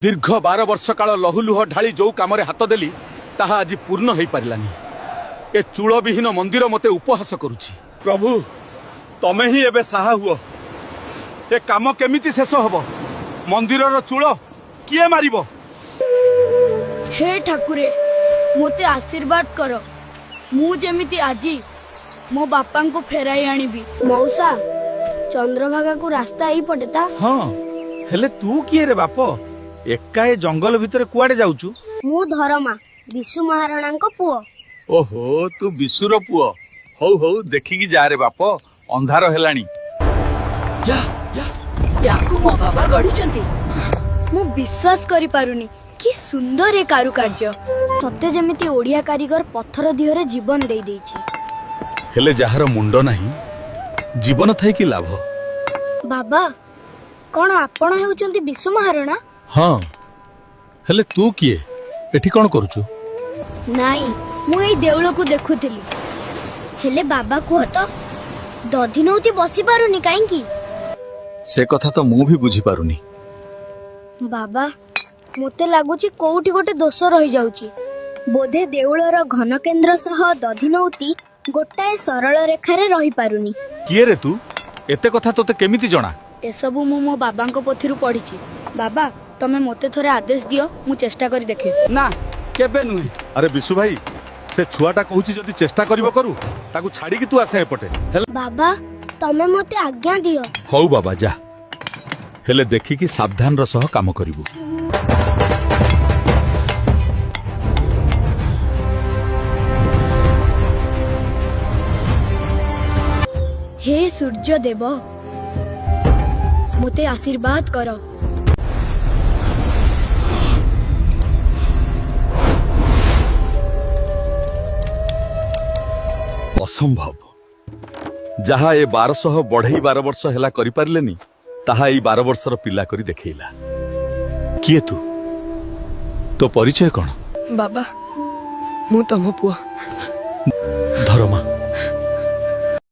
ଦୀର୍ଘ 12 ବର୍ଷ କାଳ ଲହୁଲୁହ ଢାଳି ଯୋଉ କାମରେ ହାତ ଦେଲି ତାହା ଆଜି ପୂର୍ଣ୍ଣ ହେଇପାରିଲାନି। ଏ ଚୂଳବିହୀନ ମନ୍ଦିର ମତେ ଉପହାସ କରୁଛି। ପ୍ରଭୁ, ତମେ ହିଁ ଏବେ ସାହା ହୁଅ। ଏ କାମ କେମିତି ଶେଷ ହବ? ମନ୍ଦିରର ଚୂଳ କିଏ ମାରିବ? ହେ ଠାକୁରେ, ମୋତେ ଆଶୀର୍ବାଦ କର, ମୁଁ ଯେମିତି ଆଜି ମୋ ବାପାଙ୍କୁ ଫେରାଇ ଆଣିବି। ମଉସା, ଚନ୍ଦ୍ରଭାଗାକୁ ରାସ୍ତା ଏଇପଟେ ତା? ହଁ, ହେଲେ ତୁ କିଏ ରେ ବାପ? ଏକା ଏ ଜଙ୍ଗଲ ଭିତରେ କୁଆଡେ ଯାଉଛୁ? ମୁଁ ଧରମା, ବିଶୁ ମହାରଣାଙ୍କ ପୁଅ। ଓହୋ, ତୁ ବିଶୁର ପୁଅ। ହଉ ହଉ, ଦେଖିକି ଯା ରେ ବାପ, ଅନ୍ଧାର ହେଲାଣି। ୟାକୁ ମୋ ବାବା ଗଢିଛନ୍ତି। ମୁଁ ବିଶ୍ୱାସ କରିପାରୁନି, କି ସୁନ୍ଦର ଏ କାରୁକାର୍ଯ୍ୟ। ସତେ ଯେମିତି ଓଡ଼ିଆ କାରିଗର ପଥର ଦିହରେ ଜୀବନ ଦେଇ ଦେଇଛି। ହେଲେ ଯାହାର ମୁଣ୍ଡ ନାହିଁ, ଜୀବନ ଥାଇ କି ଲାଭ? ବାବା, କଣ ଆପଣ ହେଉଛନ୍ତି ବିଶୁ ମହାରଣା? ହଁ, ହେଲେ ତୁ କିଏ? ଏଠି କଣ କରୁଛୁ? ନାଇଁ, ମୁଁ ଏଇ ଦେଉଳକୁ ଦେଖୁଥିଲି। ହେଲେ ବାବା, କୁହ ତ, ଦଧିନଉତି ବସି ପାରୁନି କାହିଁକି? ସେ କଥା ତ ମୁଁ ବି ବୁଝିପାରୁନି। ବାବା, ମୋତେ ଲାଗୁଛି କୋଉଠି ଗୋଟେ ଦୋଷ ରହିଯାଉଛି। ବୋଧେ ଦେଉଳର ଘନକେନ୍ଦ୍ର ସହ ଦଧିନଉତି ଗୋଟାଏ ସରଳ ରେଖାରେ ରହିପାରୁନି। କିଏ ରେ ତୁ? ଏତେ କଥା ତୋତେ କେମିତି ଜଣା? ଏସବୁ ମୁଁ ମୋ ବାବାଙ୍କ ପୋଥିରୁ ପଢିଛି। ବାବା, ତମେ ମୋତେ ଥରେ ଆଦେଶ ଦିଅ, ମୁଁ ଚେଷ୍ଟା କରି ଦେଖେ। ନା, କେବେ ନୁହେଁ। ଆରେ ବିଶୁ ଭାଇ, ସେ ଛୁଆଟା କହୁଛି ଯଦି ଚେଷ୍ଟା କରିବ କରୁ, ତାକୁ ଛାଡିକି ତୁ ଆସେ ଏପଟେ। ବାବା, ତମେ ମୋତେ ଆଜ୍ଞା ଦିଅ। ହଉ ବାବା, ଯା, ହେଲେ ଦେଖିକି ସାବଧାନର ସହ କାମ କରିବୁ। ହେ ସୂର୍ଯ୍ୟ ଦେବ, ମୋତେ ଆଶୀର୍ବାଦ କର। ଅସମ୍ଭବ। ଯାହା ଏ 1200 ବଢେଇ 12 ବର୍ଷ ହେଲା କରିପାରିଲେନି, ତାହା ଏଇ 12 ବର୍ଷର ପିଲା କରି ଦେଖେଇଲା। କିଏ ତୁ? ତୋ ପରିଚୟ କଣ? ବାବା, ମୁଁ ତମ ପୁଅ।